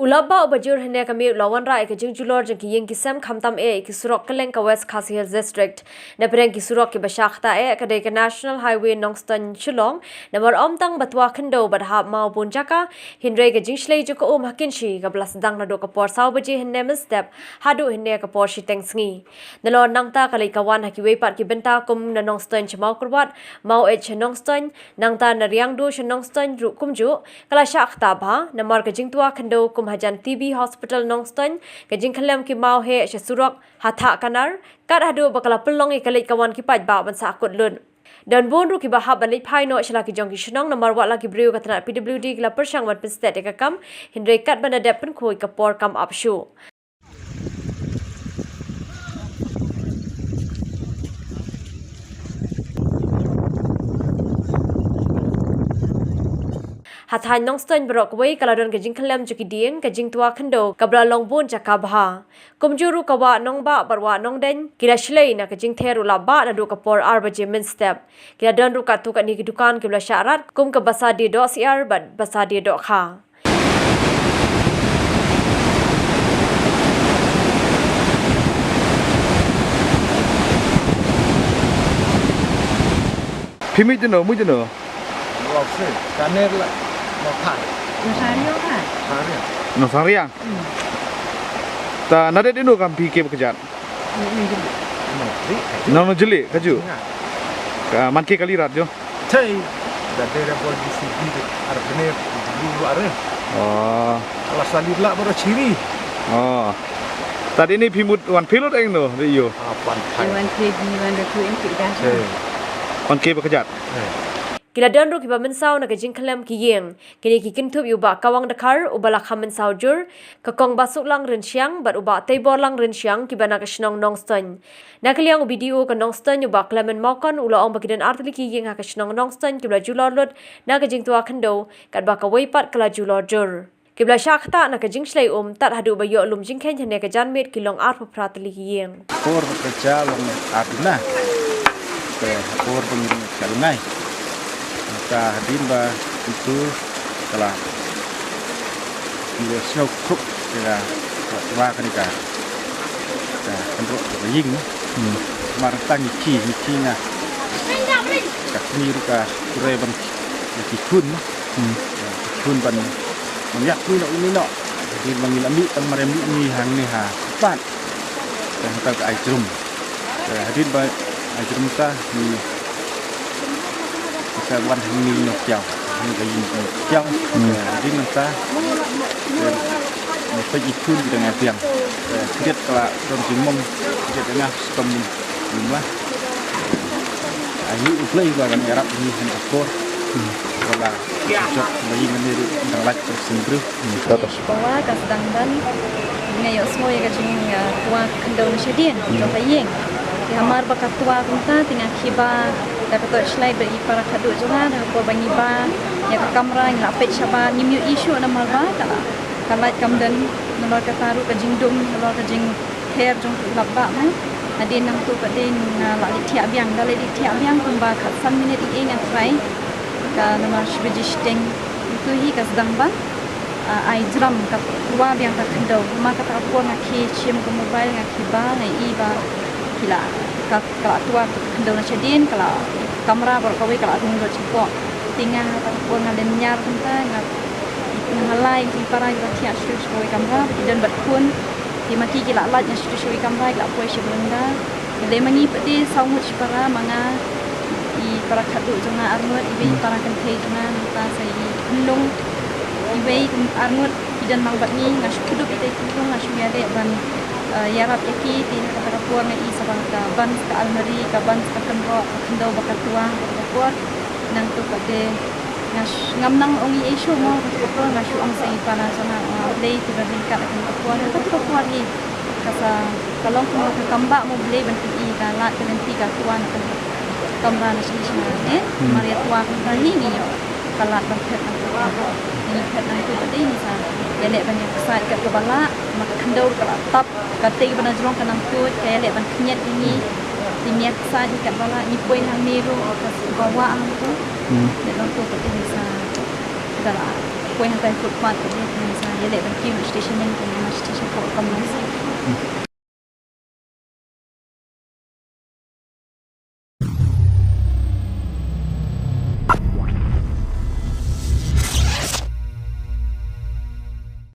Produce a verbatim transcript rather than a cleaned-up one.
U lap bah uba jur hynne ka miet u la wanrah ïa ka jingjulor jong ki ïing ki sem khamtam eh ïa ki surok kylleng ka West Khasi Hills District. Napdeng ki surok kiba shah ktah eh ka dei ka National Highway Nongstoiñ Shillong, namar ym tang ba twa khyndew bad hap maw bun jaka, hynrei ka jingshlei jong ka um ha Kynshi kaba la sdang naduh ka por saw baje hynne mynstep haduh hynne ka por shiteng sngi. Nalor nangta ka leit ka wan ha kiwei pat ki bynta kum na Nongstoiñ sha Mawkyrwat, Maweit sha Nongstoiñ, nangta na Riangdo sha Nongstoiñ ruh kumjuh ka la shah ktah bha, namar ka jingtwa khyndew kum hajan T B Hospital Nongstoiñ, ka jingkhyllem ki maw heh sha surok ha Thahkanar, kat haduh ba ka la pynlong ïa ka leit ka wan ki paidbah ban sah kut lut. Don bun ruh kiba hap ban leit phai noh sha la ki jong ki shnong namar wat la ki briew ka tnat P W D ki la pyrshang ban pynstet ïa ka kam, hynrei katba la dep pynkhuid ka por kam ap shuh. Ha thaiñ Nongstoiñ baroh kawei ka la don ka jingkhyllem jong ki dieng, ka jingtwa khyndew kaba la long bun jaka bha. Kumjuh ruh ka wah Nongbah bad wah Nongdeiñ ki la shlei na ka jingther u lap bah naduh ka por ar baje mynstep. Ki la don ruh katto katne ki dukan kiba la shah rat kum ka Basa Die Dohsyiar bad Basa Die Dohkha. Phi mih jano, mih jano? Lok se, kaner la, no thai. Rosario ka? Rosario. No Sangriang. Hmm. Ta nadat dino kam phi ke bakjat? Nong Jeli. Nong Jeli, kaju. Ka man ke kali rat jo. Thei. Da dei da bol J C B de ar bne bu bu are. Oh. Ala salir la baro chiri. Oh. Tadi ni phi mut wan pilot eng no de yo. Apan thai. Wan ke bi wan de tu em ti da. Thei. Wan ke bakjat. Thei. Ki la don ruh kiba mynsaw na ka jingkhyllem ki ïing. Kine ki kynthup ïa u Bah Kawang Dkhar, uba la kham mynsaw jur, ka Kong Basuklang Rynsiang bad u Bah Teiborlang Rynsiang kiba na ka shnong Nongstoiñ. Na ka liang u B D O ka Nongstoiñ u Bah Clement Mawkon u la ong ba ki don ar tylli ki ïing ha ka shnong Nongstoiñ kiba la julor lut na ka jingtwa khyndew, katba kawei pat ka la julor jur. Kiba la shah ktah na ka jingshlei um tad haduh ba ïoh lum jingkheiñ hynne ka janmiet ki long arphew phra tylli ki ïing. Por ba ka ja long ar duna. Te por ba ngi ring ka lungai. Ka hadien ba itu ka la ngi le sngewkhup ka wa ka ni ka. Ka kynroh ka ïing. Hmm. Mar tang ngi ki, ngi ki nga. Ka kmie ruh ka kurai ban ki khun. Hmm. Khun ban ban ïap ni noh, ni noh. Hadien ba ngi la mih tang marem mih ni hangne ha pat. Tang tang ka ai jrum. Hadien ba ai jrum ta ni ka wan hangne noh kiaw. Ni ka ïing noh kiaw. Hmm. Hadien nangta ni peit i khun ki dang ai biang. Khriat ka la don jingmong, khriat ka nga stom ni. Ym lah. Ai ni U Blei ba kan ïarap ni hynda por. Wala jok ba ïing ni ruh dang lait ka sendru. Bawa ka sdang ban nga ïohsngew ïa ka jing, ah, twa khyndew na shadien jong ka ïing. Te hamar ba ka twa kumta te nga khie ba da ka torchlight bad i para khadduh jong nga, da ka por ba ngi ba ïa ka kamra ngi la peit shabar, ngim ïohi shuh namar ba ka la, ka light kam don, namar kata ruh ka jingdum, namar ka jing ther jong u lap bah mo. Hadien nangtu pat de nga la leit thiah biang, da leit thiah biang kumba khatsan minit ïa nga trai. Ka namar shi baje shiteng. Itu hi ka sdang ba, ah, ai jram ka twa biang ka khyndew. Namar kata ka por nga khie shim ka mobile, nga khie ba, nga ïohi ba ki la, ka, ka la twa ka khyndew na shadien, ka la kamra baroh kawei ka la rung lut shapoh. Te nga kata ka por nga lynñiar kumta, nga, nga halai ki para kiba thiah sha kawei kamra, ki don bad khun. Te ma ki ki la lait na sha kawei kamra, ki la poi sha baranda. Te ma ngi pat de saw ngut shipara, ma nga, i para khadduh jong nga arngut, iwei i para kynthei jong nga, nangta sa i khunlung, iwei arngut, ki don lang bad ngi, nga shu kdup ïa i khunlung, nga shu ïaleh ban, eh, ïarap ïa ki, te na kata ka por nga i sa ba ka ban ka almari, ka ban ka kynroh, ka khyndew ba ka twa, kata ka por. Nangtu pat de nga sh-, ngam nang ong ei ei shuh mo, kata ka por nga shu ong sa i para jong nga, ah, Blei te ba ryngkat ha kane ka por, kata ka por hi. Ka sa, ka long kumba ka kam bah mo Blei ban pyni ka lad ka lynti ka twa na ka kamra na shane shane. Hmm. Mar ïa twa kumta hi ngi ïoh ka lad ban phet nangtu. Ngi phet nangtu pat de ngi sa ïaleh ban ïa ksaid kat kaba lah, ma ka khyndew ka la tap. Ka tei kaba na jrong ka nang tuid, ka ïaleh ban khynñiat ïa ngi. Te ngi ïa ksaid ïa katba lah, ngi poi hangne ruh, ka s-, kaba wah hangtu. Hmm. Te nangtu ka tei ngi sa da lah. Poi hangtai footpath ka dei ka sa ïaleh ban kiew na station, ne ka na station ko kam na sa.